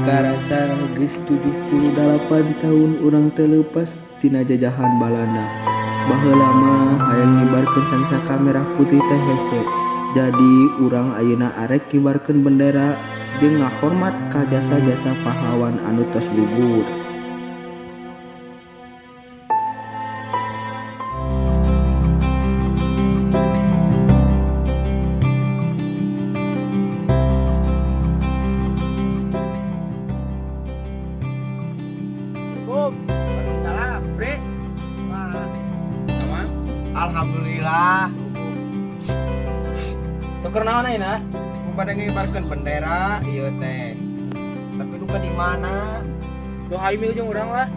Karasa geus 78 tahun urang teu leupas tina jajahan Balanda. Baheula mah hayang ngibarkeun sangsaka merah putih teh hese. Jadi urang ayeuna arek ngibarkeun bendera jeung ngahormat ka jasa-jasa pahlawan anu tos gugur. Waalaikumsalam, Bre. Wah, Sama. alhamdulillah. Tuker naon ayeuna? Ku bade ngibarkeun bendera ieu teh. Tapi duka di mana? Tuh hayu milu jeung urang lah.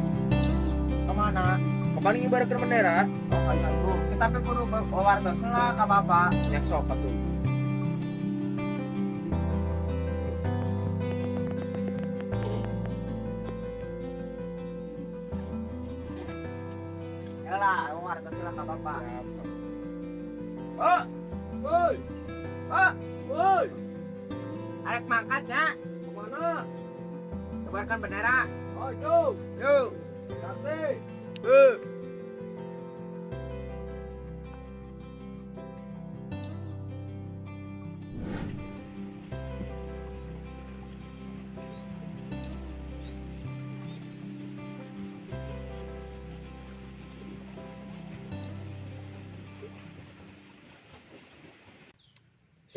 Ke mana? Kapan ngibarkeun bendera? Oh, iya tuh. Kita tapi kudu wartos lah ka bapak. Ya sok atuh. Ya lah, wartos lah ka bapak. Pak. Woi. Pak, Woi. arek mangkat nya. Kemana? Ngibarkeun bendera. Oh, yo. Yuk. Sakti. Heuh.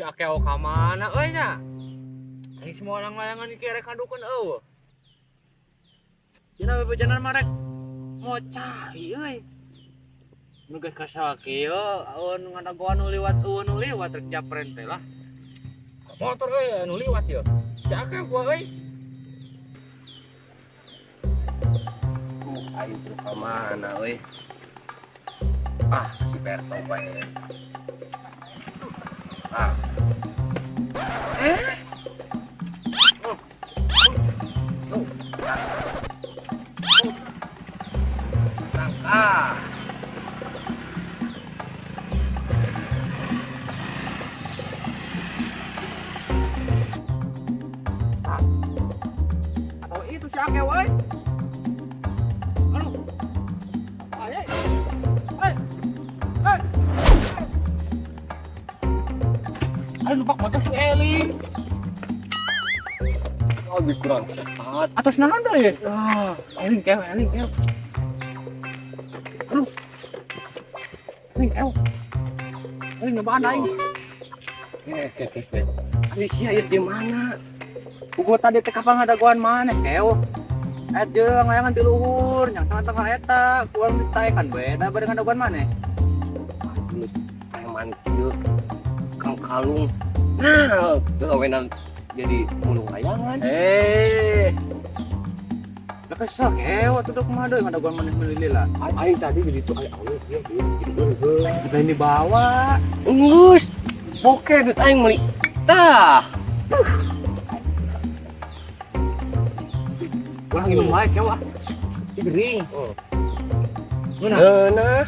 Si Akeo ka mana euy nya? Aing semua orang layangan iki rek kadukeun eueuh. Dina bebejanan mah rek mau cai euy. Nu geus kesel kieu, eueuh nu ngadagoan nu liwat eueuh nu liwat rek japren teh lah. Motor euy nu liwat yeuh. Si Akeo gua euy. Aing tuh ka mana euy? Ah, si Berto bae. Ah. Oh. Tuh. Tangka. Atau itu si Akeo euy. Aduh. Ayo. Hei. Hei. Aduh numpak motor si Eling. Lebih kurang sehat. Atos nahan deui. Ah, Eling kew, Eling kew. Aduh. Eling kew. Eling nyobaan aing. Eh. Ari sia ieu di mana? Buku tadi teh kapan ngadagoan maneh kew. Eh jeung layangan di luhur, nyang sangat tengah eta, kurang ditaekan beda bari ngadagoan maneh. Aduh, preman kieu. Kang kalung. Nah, gawenan jadi mulung layangan. Eh. Lah kesel kew atuh dok kumaha deui ngadagoan maneh meuli lila. Aing tadi jadi tuh aing awet ieu ieu. Kita ini bawa. Geus. Boke duit aing meuli. Tah. Ulah nginum wae kew ah. Gering. Oh. Ngeunah. Ngeunah.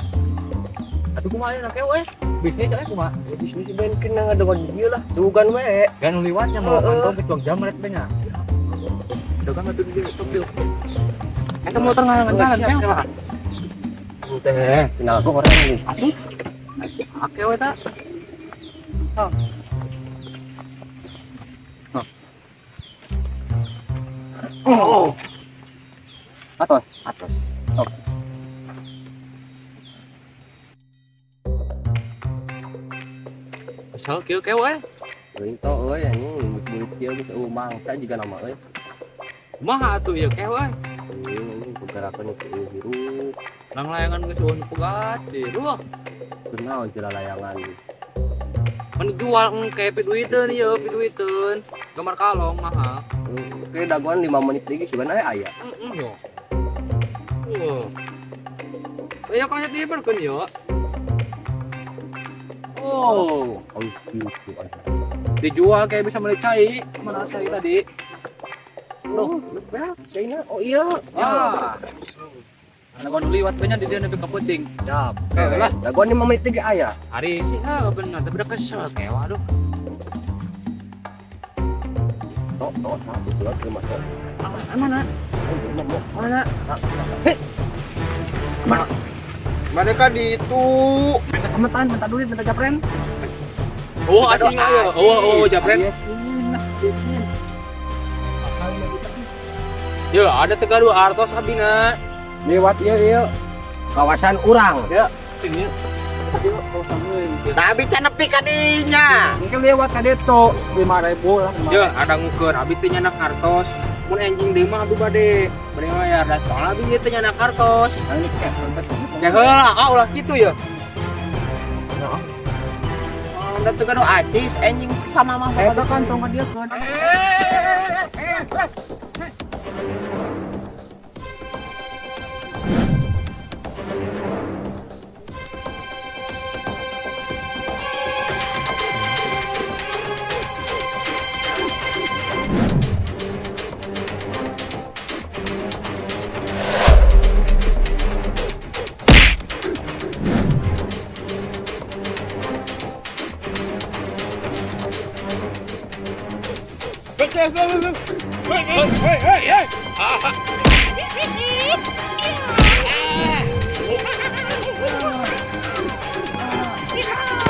Atuh kumaha ayeuna kew euy? Bisnis euy kumaha? Ya, bisnis ben kena ngadagoan di dieu lah. Sugan we. Kan nu liwatnya mau Heeh. kantong kecuang jamret be nya. Dagang atuh di dieu tok dieu. Eta motor ngalangan Siap, kew. lah. Teh, kenal gua orang nih. Atuh. Akeo eta. Oh. Oh. Atos. Atos. Oke. Kesel kieu kew euy. Geuning to euy anjing burit kieu geus eueuh mangsa jiga nama euy. Kumaha atuh ieu kew euy? Euy anjing pergerakan itu eueuh hirup. Nang layangan geus eueuh nu pegat deui. Kunaon sila layangan. Mun dijual engke piduiteun ieu piduiteun. Gambar kalong mahal. Oke, dagoan 5 menit lagi sugan aya aya. Heeh yo. Wah. Aya kan diibarkeun yo. Oh, oh gitu aja. Dijual kayak bisa beli cai. Mana cai tadi? Oh, ya, caina. Oh iya. Ya. Karena gua liwat banyak di dia nepi ka peuting. Siap. Oke lah. Dagoan 5 menit lagi aya. Ari sih ha bener tapi udah kesel kewa aduh. Tok tok satu dua lima tok. Mana? Mana? Hei. Mana? Mereka di itu. Minta semetan, minta duit, minta japren. Oh, asing aja. Oh, japren. Yo, ada tegaru artos abina. Lewat ieu ieu. Kawasan urang. Ya, ini. Tapi can nepi ka dinya. Mungkin lewat ka ditu 5.000 lah. Ya, ada ngukeun abi teh nyanak artos. Mun enjing deui mah abi bade bayar da soalna abi ieu teh nyanak artos. Ya heula, ah ulah kitu ya. Udah tegaru acis enjing sama mah. Eta kan tong ka dieu keun.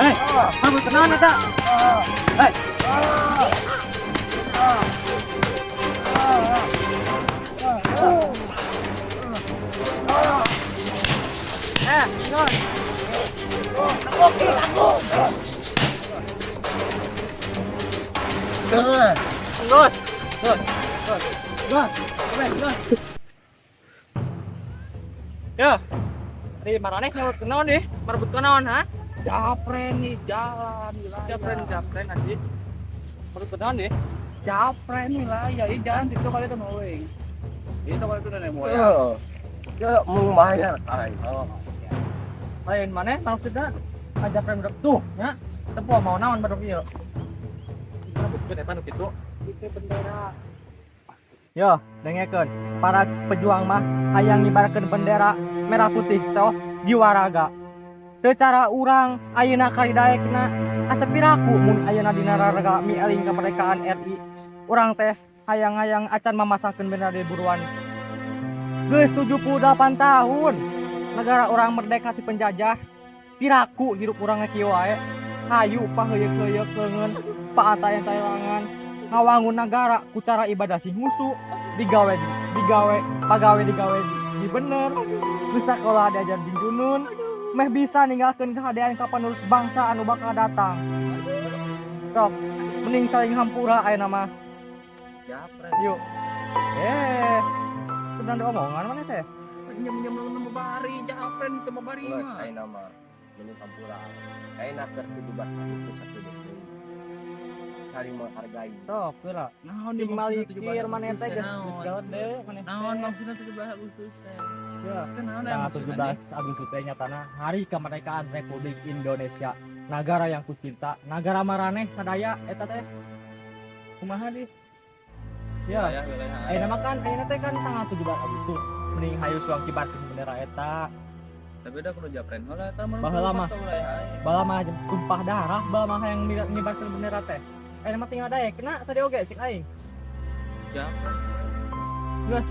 Hei, kamu tenang eta. Hei. Terus. Terus. Yo. Di maraneh nyawa kenaon deh, merebut kenaon ha? Japren nih jalan wilayah. Japren anjing. Merebut kenaon deh. Japren wilayah, ini jalan itu kali itu mau. Itu kali itu nenek moyang. Ya, mau bayar kai. Lain maneh maksudna japren budak tuh nya. Tempo mau naon baru ieu. Merebut eta nu kitu. Itu bendera. Yo, dengekeun. Para pejuang mah hayang ngibarkeun bendera merah putih toh jiwa raga. Secara urang ayeuna karidaekna asa piraku mun ayeuna dina raraga mieling kemerdekaan RI. Urang teh hayang-hayang acan memasangkeun bendera di buruan. Geus 78 tahun negara urang merdeka ti penjajah. Piraku hirup urang kieu wae. Hayu paheuyeuk-heuyeuk leungeun paatayan-tayangan. Ngawangun negara ku cara ibadah sing musuh digawe digawe pagawe digawe di bener bisa kalau diajar jeung junun meh bisa ninggalkeun kehadean ka panerus bangsa anu bakal datang. Sok mending saling hampura ayeuna mah. Yuk. Sedang diomongan mana teh? Nyem-nyem lamun bari japren teu bari mah. Ayeuna mah mending hampura. Ayeuna keur 17 Agustus 1 saling menghargai. Sok heula. Naon sing malikir maneh teh geus gede maneh. Naon maksudna 17 Agustus teh? Ya, 17 Agustus teh nyatana Hari Kemerdekaan Republik Indonesia. Negara yang kucinta, negara maraneh sadaya eta teh. Kumaha di? Ya, ayeuna mah kan ayeuna teh kan tanggal 17 Agustus. Mending hayu suang kibarkeun bendera eta. Tapi udah kudu japren heula eta mah. Baheula mah. Baheula mah tumpah darah, baheula mah hayang ngibarkeun bendera teh. Ayeuna mah tinggal daek kena tadi oge cek aing. Japren. Geus,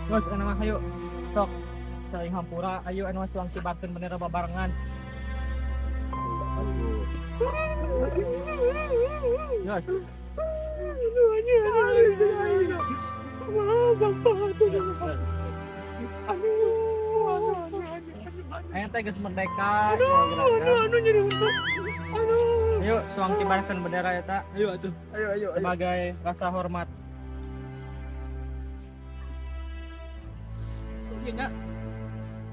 geus ayeuna mah hayu. Sok saling hampura, ayo anu suang kibarkeun bendera babarengan. Geus. Ayo teh geus merdeka. Ayo suang kibarkeun bendera eta. Ayo atuh. Ayo ayo. Sebagai rasa hormat. Iya nya.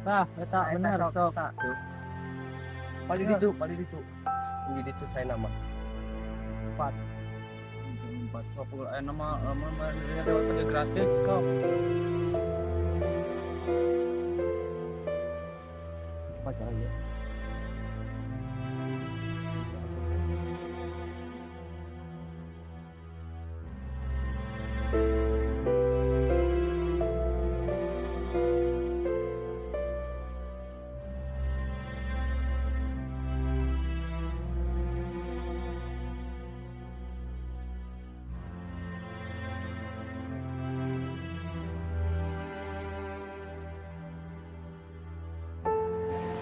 Tah, eta bener sok. Paling ditu, paling ditu. Di ditu saya nama. 4. 4 10 nama lamun mah gratis kok. Pacar ya.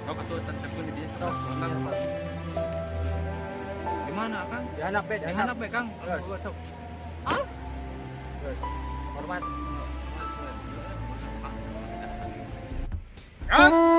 Sok atuh tentepkeun di dieu sok. Kang. Di mana, Kang? Di handap be, Di handap be, Kang. Geus. Sok. Geus. Hormat. Kang.